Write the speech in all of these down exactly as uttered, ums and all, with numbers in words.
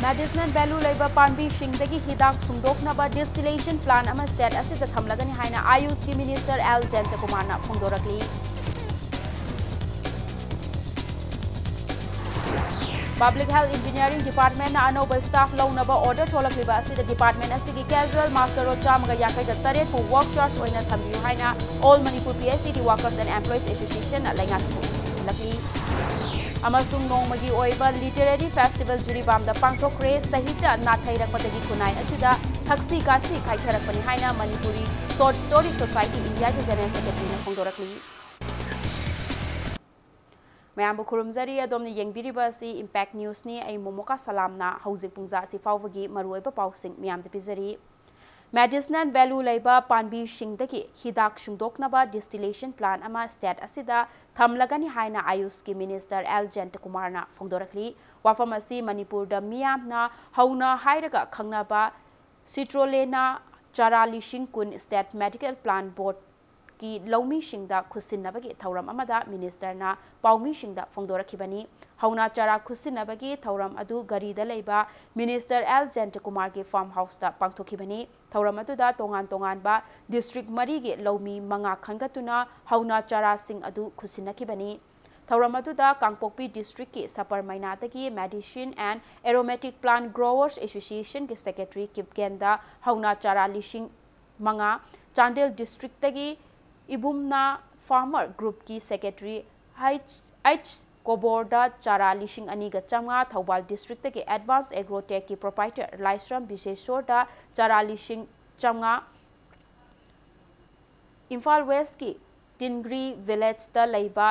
Medicinal value ꯂꯩꯕ ꯄꯥꯝꯕꯤꯁꯤꯡꯗꯒꯤ ꯍꯤꯗꯥꯛ ꯁꯨꯡꯗꯣꯛꯅꯕ distillation plant ꯑꯃ state ꯑꯁꯤꯗ ꯊꯝꯂꯒꯅꯤ ꯍꯥꯏꯅ ꯑꯥꯌꯨꯁꯀꯤ minister ꯑꯦꯜ ꯖꯌꯟꯇꯀꯨꯃꯥꯔꯅ ꯐꯣꯡꯗꯣꯔꯛꯂꯤ꯫ Public Health Engineering Department ꯅ ꯑꯅꯧꯕ staff ꯂꯧꯅꯕ order ꯊꯣꯛꯂꯛꯂꯤꯕ ꯑꯁꯤꯗ department ꯑꯁꯤꯒꯤ casual master ꯆꯥꯝꯃꯒ ꯌꯥꯡꯈꯩꯒ ꯇꯔꯦꯠꯄꯨ work charge ꯑꯣꯏꯅ ꯊꯝꯕꯤꯌꯨ ꯍꯥꯏꯅ All Manipur P H E D Workers and Employees Association ꯅ ꯂꯩꯉꯥꯛꯄꯨ ꯊꯦꯡꯖꯤꯜꯂꯛꯂꯤ꯫ ꯑꯃꯁꯨꯡ ꯅꯣꯡꯃꯒꯤ ꯑꯣꯏꯕ literary festival ꯖꯤꯔꯤꯕꯥꯝꯗ ꯄꯥꯡꯊꯣꯛꯈ꯭ꯔꯦ꯫ ꯁꯥꯍꯤꯇ꯭ꯌ ꯅꯥꯊꯩꯔꯛꯄꯗꯒꯤ ꯈꯨꯟꯅꯥꯏ ꯑꯁꯤꯗ ꯊꯛꯁꯤ ꯈꯥꯁꯤ ꯀꯥꯏꯊꯔꯛꯄꯅꯤ ꯍꯥꯏꯅ Manipuri Short Story Society India ꯒꯤ general secretary ꯅ ꯐꯣꯡꯗꯣꯔꯛꯂꯤ꯫ ꯃꯌꯥꯝꯕꯨ ꯈꯨꯔꯨꯝꯖꯔꯤ꯫ ꯑꯗꯣꯝꯅ ꯌꯦꯡꯕꯤꯔꯤꯕ ꯑꯁꯤ Impact News ꯅꯤ꯫ ꯑꯩ ꯃꯣꯃꯣꯀꯥ ꯁꯂꯥꯝꯅ ꯍꯧꯖꯤꯛ ꯄꯨꯡꯖꯥ ꯑꯁꯤ ꯐꯥꯎꯕꯒꯤ ꯃꯔꯨꯑꯣꯏꯕ ꯄꯥꯎꯁꯤꯡ ꯃꯌꯥꯝꯗ ꯄꯤꯖꯔꯤ꯫ Medicinal value ꯂꯩꯕ ꯄꯥꯝꯕꯤꯁꯤꯡꯗꯒꯤ ꯍꯤꯗꯥꯛ ꯁꯨꯡꯗꯣꯛꯅꯕ distillation plant ꯑꯃ state ꯑꯁꯤꯗ ꯊꯝꯂꯒꯅꯤ ꯍꯥꯏꯅ ꯑꯥꯌꯨꯁꯀꯤ minister ꯑꯦꯜ ꯖꯌꯟꯇꯀꯨꯃꯥꯔꯅ ꯐꯣꯡꯗꯣꯔꯛꯂꯤ꯫ ꯋꯥꯐꯝ ꯑꯁꯤ ꯃꯅꯤꯄꯨꯔꯗ ꯃꯤꯌꯥꯝꯅ ꯍꯧꯅ ꯍꯥꯏꯔꯒ ꯈꯪꯅꯕ Citrulline ꯆꯥꯔꯥ ꯂꯤꯁꯤꯡ ꯀꯨꯟ state medical plant board ꯀꯤ ꯂꯧꯃꯤꯁꯤꯡꯗ ꯈꯨꯠꯁꯤꯟꯅꯕꯒꯤ ꯊꯧꯔꯝ ꯑꯃꯗ minister ꯅ ꯄꯥꯎꯃꯤꯁꯤꯡꯗ ꯐꯣꯡꯗꯣꯔꯛꯈꯤꯕꯅꯤ꯫ ꯍꯧꯅꯥ ꯆꯥꯔꯥ ꯈꯨꯠꯁꯤꯟꯅꯕꯒꯤ ꯊꯧꯔꯝ ꯑꯗꯨ ꯘꯔꯤꯗ ꯂꯩꯕ minister ꯑꯦꯜ ꯖꯌꯟꯇꯀꯨꯃꯥꯔꯒꯤ farm house ꯇ ꯄꯥꯡꯊꯣꯛꯈꯤꯕꯅꯤ꯫ ꯊꯧꯔꯝ ꯑꯗꯨꯗ ꯇꯣꯉꯥꯟ ꯇꯣꯉꯥꯟꯕ district ꯃꯔꯤꯒꯤ ꯂꯧꯃꯤ ꯃꯉꯥ ꯈꯟꯒꯠꯇꯨꯅ ꯍꯧꯅꯥ ꯆꯥꯔꯥꯁꯤꯡ ꯑꯗꯨ ꯈꯨꯠꯁꯤꯟꯅꯈꯤꯕꯅꯤ꯫ ꯊꯧꯔꯝ ꯑꯗꯨꯗ ꯀꯥꯡꯄꯣꯛꯄꯤ district ꯀꯤ ꯁꯄꯔꯃꯩꯅꯥꯗꯒꯤ medicinal and aromatic plant growers association ꯒꯤ secretary ꯀꯤꯞꯒꯦꯟꯗ ꯍꯧꯅꯥ ꯆꯥꯔꯥ ꯂꯤꯁꯤꯡ ꯃꯉꯥ, ꯆꯥꯟꯗꯦꯜ district ꯇꯒꯤ ꯏꯕꯨꯝꯅꯥ farmer group ꯀꯤ secretary ꯍꯩꯆ ꯑꯩꯆ ꯀꯣꯕꯣꯔꯗ ꯆꯥꯔꯥ ꯂꯤꯁꯤꯡ ꯑꯅꯤꯒ ꯆꯥꯝꯃꯉꯥ, ꯊꯧꯕꯥꯜ district ꯇꯒꯤ Advance Agrotech ꯀꯤ proprietor ꯂꯥꯏꯁ꯭ꯔꯝ ꯕꯤꯁꯦꯁꯣꯔꯗ ꯆꯥꯔꯥ ꯂꯤꯁꯤꯡ ꯆꯥꯝꯃꯉꯥ, ꯏꯝꯐꯥꯜ West ꯀꯤ ꯇꯤꯟꯒ꯭ꯔꯤ village ꯇ ꯂꯩꯕ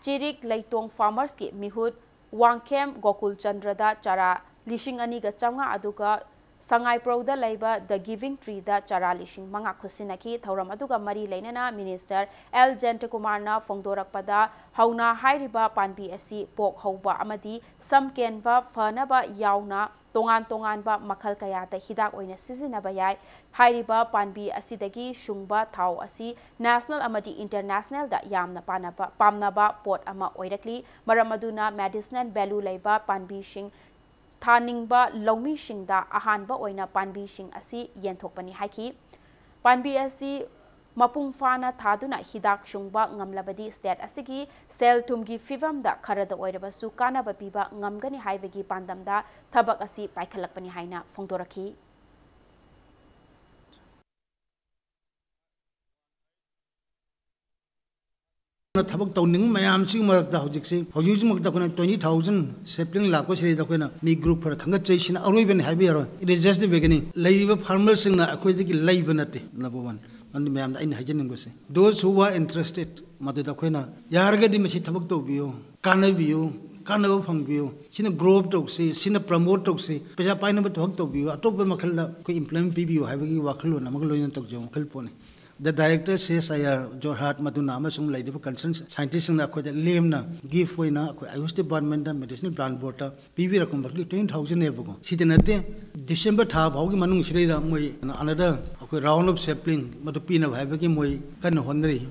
ꯆꯤꯔꯤꯛ ꯂꯩꯇꯣꯡ farmers ꯀꯤ ꯃꯤꯍꯨꯠ ꯋꯥꯡꯈꯦꯝ ꯒꯣꯀꯨꯜ ꯆꯟꯗ꯭ꯔꯗ ꯆꯥꯔꯥ ꯂꯤꯁꯤꯡ ꯑꯅꯤꯒ ꯆꯥꯝꯃꯉꯥ, ꯑꯗꯨꯒ ꯁꯉꯥꯏꯄ꯭ꯔꯧꯗ ꯂꯩꯕ The Giving Tree ꯗ ꯆꯥꯔꯥ ꯂꯤꯁꯤꯡ ꯃꯉꯥ ꯈꯨꯠꯁꯤꯟꯅꯈꯤ꯫ ꯊꯧꯔꯝ ꯑꯗꯨꯒ ꯃꯔꯤ ꯂꯩꯅꯅ minister ꯑꯦꯜ ꯖꯌꯟꯇꯀꯨꯃꯥꯔꯅ ꯐꯣꯡꯗꯣꯔꯛꯄꯗ ꯍꯧꯅꯥ ꯍꯥꯏꯔꯤꯕ ꯄꯥꯝꯕꯤ ꯑꯁꯤ ꯄꯣꯛ ꯍꯧꯕ ꯑꯃꯗꯤ ꯁꯝ ꯀꯦꯟꯕ ꯐꯅꯕ ꯌꯥꯎꯅ ꯇꯣꯉꯥꯟ ꯇꯣꯉꯥꯟꯕ ꯃꯈꯜ ꯀꯌꯥꯗ ꯍꯤꯗꯥꯛ ꯑꯣꯏꯅ ꯁꯤꯖꯤꯟꯅꯕ ꯌꯥꯏ꯫ ꯍꯥꯏꯔꯤꯕ ꯄꯥꯝꯕꯤ ꯑꯁꯤꯗꯒꯤ ꯁꯨꯡꯕ ꯊꯥꯎ ꯑꯁꯤ national ꯑꯃꯗꯤ international ꯗ ꯌꯥꯝꯅ ꯄꯥꯅꯕ-, ꯄꯥꯝꯅꯕ ꯄꯣꯠ ꯑꯃ ꯑꯣꯏꯔꯛꯂꯤ꯫ ꯃꯔꯝ ꯑꯗꯨꯅ medicinal value ꯂꯩꯕ ꯄꯥꯝꯕꯤꯁꯤꯡ ꯊꯥꯅꯤꯡꯕ ꯂꯧꯃꯤꯁꯤꯡꯗ ꯑꯍꯥꯟꯕ ꯑꯣꯏꯅ ꯄꯥꯝꯕꯤꯁꯤꯡ ꯑꯁꯤ ꯌꯦꯟꯊꯣꯛꯄꯅꯤ ꯍꯥꯏꯈꯤ꯫ ꯄꯥꯝꯕꯤ ꯑꯁꯤ ꯃꯄꯨꯡ ꯐꯥꯅ ꯊꯥꯗꯨꯅ ꯍꯤꯗꯥꯛ ꯁꯨꯡꯕ ꯉꯝꯂꯕꯗꯤ state ꯑꯁꯤꯒꯤ ꯁꯦꯜ ꯊꯨꯝꯒꯤ ꯐꯤꯕꯝꯗ ꯈꯔꯗ ꯑꯣꯏꯔꯕꯁꯨ ꯀꯥꯟꯅꯕ ꯄꯤꯕ ꯉꯝꯒꯅꯤ ꯍꯥꯏꯕꯒꯤ ꯄꯥꯟꯗꯝꯗ ꯊꯕꯛ ꯑꯁꯤ ꯄꯥꯏꯈꯠꯂꯛꯄꯅꯤ ꯍꯥꯏꯅ ꯐꯣꯡꯗꯣꯔꯛꯈꯤ꯫ ꯊꯕꯛ ꯇꯧꯅꯤꯡꯕ ꯃꯌꯥꯝꯁꯤꯒꯤ ꯃꯔꯛꯇ ꯍꯧꯖꯤꯛꯁꯤ, ꯍꯧꯖꯤꯛ ꯍꯧꯖꯤꯛꯃꯛꯇ ꯑꯩꯈꯣꯏꯅ twenty thousand sapling ꯂꯥꯛꯄꯁꯤꯗꯩꯗ ꯑꯩꯈꯣꯏꯅ ꯃꯤ group ꯈꯔ ꯈꯟꯒꯠꯆꯩ꯫ ꯁꯤꯅ ꯑꯔꯣꯏꯕꯅꯤ ꯍꯥꯏꯕ ꯌꯥꯔꯣꯏ꯫ It is just the beginning. ꯂꯩꯔꯤꯕ farmerꯁꯤꯡꯅ ꯑꯩꯈꯣꯏꯗꯒꯤ ꯂꯩꯕ ꯅꯠꯇꯦ, number one꯫ ꯑꯗꯨ ꯃꯌꯥꯝꯗ ꯑꯩꯅ ꯍꯥꯏꯖꯅꯤꯡꯕꯁꯦ, those who are interested, ꯃꯗꯨꯗ ꯑꯩꯈꯣꯏꯅ ꯌꯥꯔꯒꯗꯤ ꯃꯁꯤ ꯊꯕꯛ ꯇꯧꯕꯤꯌꯨ, ꯀꯥꯟꯅꯕꯤꯌꯨ, ꯀꯥꯟꯅꯕ ꯐꯪꯕꯤꯌꯨ꯫ ꯁꯤꯅ grow up ꯇꯧꯁꯤ, ꯁꯤꯅ promote ꯇꯧꯁꯤ, ꯄꯩꯁꯥ ꯄꯥꯏꯅꯕ ꯊꯕꯛ ꯇꯧꯕꯤꯌꯨ, ꯑꯇꯣꯞꯄ ꯃꯈꯜꯗ ꯑꯩꯈꯣꯏ employment ꯄꯤꯕꯤꯌꯨ ꯍꯥꯏꯕꯒꯤ ꯋꯥꯈꯜꯂꯣꯟ ꯑꯃꯒ ꯂꯣꯏꯅꯅ ꯇꯧꯖꯕ ꯃꯈꯜ ꯄꯣꯠꯅꯤ꯫ The director C S I R Jorhat ꯃꯗꯨꯅ ꯑꯃꯁꯨꯡ ꯂꯩꯔꯤꯕ concern scientistꯁꯤꯡꯅ ꯑꯩꯈꯣꯏꯗ ꯂꯦꯝꯅ gift ꯑꯣꯏꯅ ꯑꯩꯈꯣꯏ Ayush Departmentꯇ, Medicinal Plant Boardꯇ ꯄꯤꯕꯤꯔꯛꯄ ꯃꯈꯜꯒꯤ twenty thousandꯅꯦꯕꯀꯣ꯫ ꯁꯤꯗ ꯅꯠꯇꯦ, December ꯊꯥ ꯐꯥꯎꯒꯤ ꯃꯅꯨꯡꯁꯤꯗꯩꯗ ꯃꯣꯏ another ꯑꯩꯈꯣꯏ round of sapling ꯃꯗꯨ ꯄꯤꯅꯕ ꯍꯥꯏꯕꯒꯤ ꯃꯣꯏ ꯀꯟꯅ ꯍꯣꯠꯅꯔꯤ꯫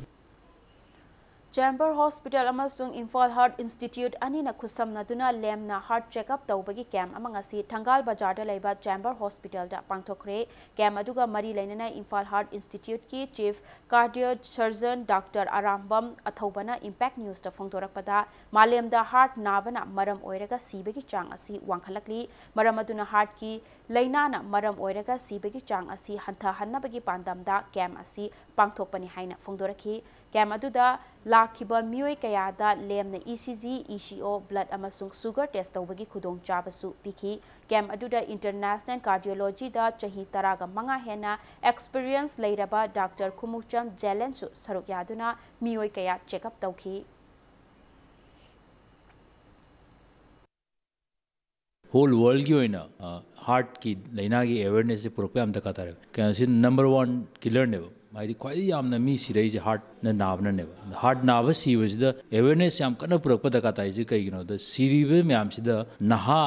Chamber Hospital ꯑꯃꯁꯨꯡ Imphal Heart Institute ꯑꯅꯤꯅ ꯈꯨꯠꯁꯝꯅꯗꯨꯅ ꯂꯦꯝꯅ heart checkup ꯇꯧꯕꯒꯤ camp ꯑꯃ ꯉꯁꯤ ꯊꯪꯒꯥꯜ ꯕꯖꯥꯔꯗ ꯂꯩꯕ Chamber Hospitalꯗ ꯄꯥꯡꯊꯣꯛꯈ꯭ꯔꯦ꯫ Camp ꯑꯗꯨꯒ ꯃꯔꯤ ꯂꯩꯅꯅ Imphal Heart Instituteꯀꯤ Chief Cardio Surgeon Doctor Arambam ꯑꯊꯧꯕꯅ Impact Newsꯇ ꯐꯣꯡꯗꯣꯔꯛꯄꯗ, ꯃꯥꯂꯦꯝꯗ heart ꯅꯥꯕꯅ ꯃꯔꯝ ꯑꯣꯏꯔꯒ ꯁꯤꯕꯒꯤ ꯆꯥꯡ ꯑꯁꯤ ꯋꯥꯡꯈꯠꯂꯛꯂꯤ꯫ ꯃꯔꯝ ꯑꯗꯨꯅ heartꯀꯤ ꯂꯥꯏꯅꯥꯅ ꯃꯔꯝ ꯑꯣꯏꯔꯒ ꯁꯤꯕꯒꯤ ꯆꯥꯡ ꯑꯁꯤ ꯍꯟꯊꯍꯟꯅꯕꯒꯤ ꯄꯥꯟꯗꯝꯗ camp ꯑꯁꯤ ꯄꯥꯡꯊꯣꯛꯄꯅꯤ ꯍꯥꯏꯅ ꯐꯣꯡꯗꯣꯔꯛꯈꯤ꯫ Camp ꯑꯗꯨꯗ ꯂꯥꯛꯈꯤꯕ ꯃꯤꯑꯣꯏ ꯀꯌꯥꯗ ꯂꯦꯝꯅ E C G, E C O, blood ꯑꯃꯁꯨꯡ sugar test ꯇꯧꯕꯒꯤ ꯈꯨꯗꯣꯡꯆꯥꯕꯁꯨ ꯄꯤꯈꯤ꯫ Camp ꯑꯗꯨꯗ International Cardiologyꯗ ꯆꯍꯤ ꯇꯔꯥꯒ ꯃꯉꯥ ꯍꯦꯟꯅ experience ꯂꯩꯔꯕ Doctor ꯈꯨꯃꯨꯛꯆꯝ ꯖꯦꯂꯦꯟꯁꯨ ꯁꯔꯨꯛ ꯌꯥꯗꯨꯅ ꯃꯤꯑꯣꯏ ꯀꯌꯥ checkup ꯇꯧꯈꯤ꯫ Whole worldꯀꯤ ꯑꯣꯏꯅ heartꯀꯤ ꯂꯥꯏꯅꯥꯒꯤ awarenessꯁꯦ ꯄꯨꯔꯛꯄ ꯌꯥꯝ ꯗꯔꯀꯥꯔ ꯇꯥꯏ꯫ ꯀꯩꯅꯣꯁꯤ number one killerꯅꯦꯕ꯫ ꯍꯥꯏꯗꯤ ꯈ꯭ꯋꯥꯏꯗꯒꯤ ꯌꯥꯝꯅ ꯃꯤ ꯁꯤꯔꯛꯏꯁꯦ heartꯅ ꯅꯥꯕꯅꯅꯦꯕ꯫ Heart ꯅꯥꯕ ꯁꯤꯕꯁꯤꯗ awareness ꯌꯥꯝ ꯀꯟꯅ ꯄꯨꯔꯛꯄ ꯗꯔꯀꯥꯔ ꯇꯥꯏꯁꯦ ꯀꯩꯒꯤꯅꯣꯗ, ꯁꯤꯔꯤꯕ ꯃꯌꯥꯝꯁꯤꯗ ꯅꯍꯥ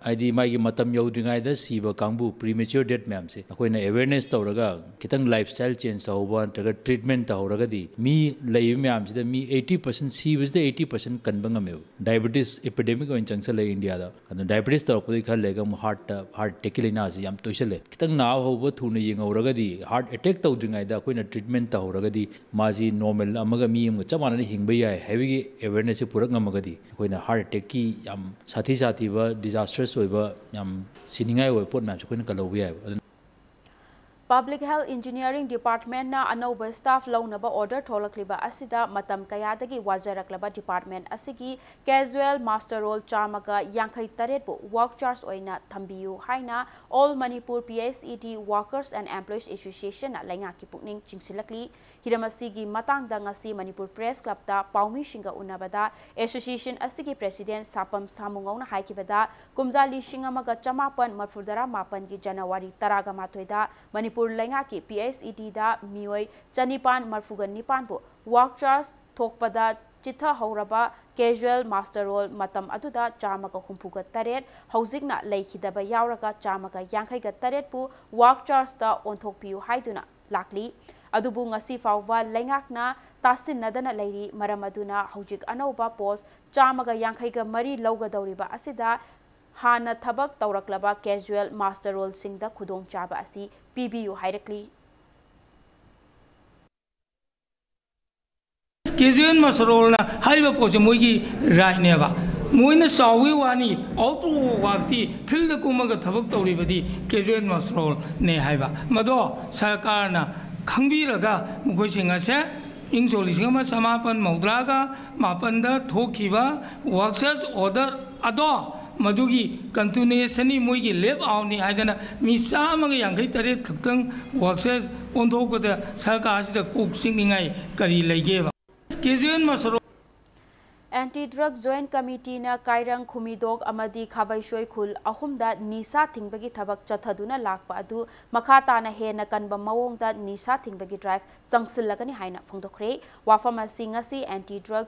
ꯍꯥꯏꯗꯤ ꯃꯥꯒꯤ ꯃꯇꯝ ꯌꯧꯗ꯭ꯔꯤꯉꯩꯗ ꯁꯤꯕ ꯀꯥꯡꯕꯨ, premature death ꯃꯌꯥꯝꯁꯦ ꯑꯩꯈꯣꯏꯅ awareness ꯇꯧꯔꯒ, ꯈꯤꯇꯪ lifestyle change ꯇꯧꯍꯧꯕ ꯅꯠꯇ꯭ꯔꯒ treatment ꯇꯧꯍꯧꯔꯒꯗꯤ, ꯃꯤ ꯂꯩꯕ ꯃꯌꯥꯝꯁꯤꯗ ꯃꯤ eighty percent ꯁꯤꯕꯁꯤꯗ eighty percent ꯀꯟꯕ ꯉꯝꯃꯦꯕ꯫ Diabetes epidemic ꯑꯣꯏꯅ ꯆꯪꯁꯜꯂꯛꯑꯦ ꯏꯟꯗꯤꯌꯥꯗ꯫ ꯑꯗꯨꯅ diabetes ꯇꯧꯔꯛꯄꯗꯒꯤ ꯈꯔ ꯂꯩꯔꯒ ꯑꯃꯨꯛ heart, heart attackꯀꯤ ꯂꯥꯏꯅꯥꯁꯤ ꯌꯥꯝ ꯇꯣꯏꯁꯜꯂꯦ꯫ ꯈꯤꯇꯪ ꯅꯥꯕ ꯍꯧꯕ ꯊꯨꯅ ꯌꯦꯡꯍꯧꯔꯒꯗꯤ, heart attack ꯇꯧꯗ꯭ꯔꯤꯉꯩꯗ ꯑꯩꯈꯣꯏꯅ treatment ꯇꯧꯍꯧꯔꯒꯗꯤ, ꯃꯥꯁꯤ normal ꯑꯃꯒ ꯃꯤ ꯑꯃꯒ ꯆꯞ ꯃꯥꯟꯅꯅ ꯍꯤꯡꯕ ꯌꯥꯏ ꯍꯥꯏꯕꯒꯤ awarenessꯁꯦ ꯄꯨꯔꯛ ꯉꯝꯃꯒꯗꯤ, ꯑꯩꯈꯣꯏꯅ heart attackꯀꯤ ꯌꯥꯝ ꯁꯥꯊꯤ ꯁꯥꯊꯤꯕ disastrous ꯑꯣꯏꯕ, ꯌꯥꯝ ꯁꯤꯅꯤꯡꯉꯥꯏ ꯑꯣꯏꯕ ꯄꯣꯠ ꯃꯌꯥꯝꯁꯦ ꯑꯩꯈꯣꯏꯅ ꯀꯜꯍꯧꯕ ꯌꯥꯏꯕ꯫ ꯑꯗꯨꯅ Public Health Engineering Departmentꯅ ꯑꯅꯧꯕ staff ꯂꯧꯅꯕ order ꯊꯣꯛꯂꯛꯂꯤꯕ ꯑꯁꯤꯗ ꯃꯇꯝ ꯀꯌꯥꯗꯒꯤ ꯋꯥꯖꯔꯛꯂꯕ department ꯑꯁꯤꯒꯤ casual muster roll ꯆꯥꯝꯃꯒ ꯌꯥꯡꯈꯩ ꯇꯔꯦꯠꯄꯨ work charge ꯑꯣꯏꯅ ꯊꯝꯕꯤꯌꯨ ꯍꯥꯏꯅ All Manipur PHED Workers and Employees Associationꯅ ꯂꯩꯉꯥꯛꯀꯤ ꯄꯨꯛꯅꯤꯡ ꯆꯤꯡꯁꯤꯜꯂꯛꯂꯤ꯫ ꯍꯤꯔꯝ ꯑꯁꯤꯒꯤ ꯃꯇꯥꯡꯗ ꯉꯁꯤ ꯃꯅꯤꯄꯨꯔ Press Clubꯇ ꯄꯥꯎꯃꯤꯁꯤꯡꯒ ꯎꯅꯕꯗ association ꯑꯁꯤꯒꯤ president ꯁꯥꯄꯝ ꯁꯥꯃꯨꯉꯧꯅ ꯍꯥꯏꯈꯤꯕꯗ, ꯀꯨꯝꯖꯥ ꯂꯤꯁꯤꯡ ꯑꯃꯒ ꯆꯃꯥꯄꯟ ꯃꯔꯐꯨꯇꯔꯥ ꯃꯥꯄꯟꯒꯤ January ꯇꯔꯥꯒ ꯃꯥꯊꯣꯏꯗ ꯃꯅꯤꯄꯨꯔ ꯂꯩꯉꯥꯛꯀꯤ PHEDꯗ ꯃꯤꯑꯣꯏ ꯆꯅꯤꯄꯥꯟ ꯃꯔꯐꯨꯒ ꯅꯤꯄꯥꯟꯕꯨ work charge ꯊꯣꯛꯄꯗ ꯆꯤꯠꯊꯍꯧꯔꯕ casual muster roll ꯃꯇꯝ ꯑꯗꯨꯗ ꯆꯥꯝꯃꯒ ꯍꯨꯝꯐꯨꯒ ꯇꯔꯦꯠ, ꯍꯧꯖꯤꯛꯅ ꯂꯩꯈꯤꯗꯕ ꯌꯥꯎꯔꯒ ꯆꯥꯝꯃꯒ ꯌꯥꯡꯈꯩꯒ ꯇꯔꯦꯠꯄꯨ work chargeꯇ ꯑꯣꯟꯊꯣꯛꯄꯤꯌꯨ ꯍꯥꯏꯗꯨꯅ ꯂꯥꯛꯂꯤ꯫ ꯑꯗꯨꯕꯨ ꯉꯁꯤ ꯐꯥꯎꯕ ꯂꯩꯉꯥꯛꯅ ꯇꯥꯁꯤꯟꯅꯗꯅ ꯂꯩꯔꯤ꯫ ꯃꯔꯝ ꯑꯗꯨꯅ ꯍꯧꯖꯤꯛ ꯑꯅꯧꯕ post ꯆꯥꯝꯃꯒ ꯌꯥꯡꯈꯩꯒ ꯃꯔꯤ ꯂꯧꯒꯗꯧꯔꯤꯕ ꯑꯁꯤꯗ ꯍꯥꯟꯅ ꯊꯕꯛ ꯇꯧꯔꯛꯂꯕ casual muster rollꯁꯤꯡꯗ ꯈꯨꯗꯣꯡꯆꯥꯕ ꯑꯁꯤ ꯄꯤꯕꯤꯌꯨ ꯍꯥꯏꯔꯛꯂꯤ꯫ Casual muster rollꯅ ꯍꯥꯏꯔꯤꯕ ꯄꯣꯠꯁꯦ ꯃꯣꯏꯒꯤ rightꯅꯦꯕ꯫ ꯃꯣꯏꯅ ꯆꯥꯎꯕꯒꯤ ꯋꯥꯅꯤ, output of workꯇꯤ, fieldꯗ ꯀꯨꯝꯃꯒ ꯊꯕꯛ ꯇꯧꯔꯤꯕꯗꯤ casual muster rollꯅꯦ ꯍꯥꯏꯕ꯫ ꯃꯗꯣ ꯁꯔꯀꯥꯔꯅ ꯈꯪꯕꯤꯔꯒ ꯃꯈꯣꯏꯁꯤꯡ ꯑꯁꯦ ꯏꯪ ꯁꯣꯛ ꯂꯤꯁꯤꯡ ꯑꯃ ꯆꯃꯥꯄꯟ ꯃꯧꯗ꯭ꯔꯥꯒ ꯃꯥꯄꯟꯗ ꯊꯣꯛꯈꯤꯕ work charge order ꯑꯗꯣ ꯃꯗꯨꯒꯤ continuationꯅꯤ, ꯃꯣꯏꯒꯤ left outꯅꯤ ꯍꯥꯏꯗꯅ ꯃꯤ ꯆꯥꯝꯃꯒ ꯌꯥꯡꯈꯩ ꯇꯔꯦꯠ ꯈꯛꯇꯪ work charge ꯑꯣꯟꯊꯣꯛꯄꯗ ꯁꯔꯀꯥꯔꯁꯤꯗ ꯀꯣꯛ ꯆꯤꯛꯅꯤꯡꯉꯥꯏ ꯀꯔꯤ ꯂꯩꯒꯦꯕ? Casual muster roll Anti Drug Joint Committeeꯅ ꯀꯥꯏꯔꯪ, ꯈꯨꯃꯤꯗꯣꯛ ꯑꯃꯗꯤ ꯈꯥꯕꯩꯁꯣꯏ ꯈꯨꯜ ꯑꯍꯨꯝꯗ ꯅꯤꯁꯥ ꯊꯤꯡꯕꯒꯤ ꯊꯕꯛ ꯆꯠꯊꯗꯨꯅ ꯂꯥꯛꯄ ꯑꯗꯨ ꯃꯈꯥ ꯇꯥꯅ ꯍꯦꯟꯅ ꯀꯟꯕ ꯃꯑꯣꯡꯗ ꯅꯤꯁꯥ ꯊꯤꯡꯕꯒꯤ drive ꯆꯪꯁꯤꯜꯂꯒꯅꯤ ꯍꯥꯏꯅ ꯐꯣꯡꯗꯣꯛꯈ꯭ꯔꯦ꯫ ꯋꯥꯐꯝ ꯑꯁꯤ ꯉꯁꯤ Anti Drug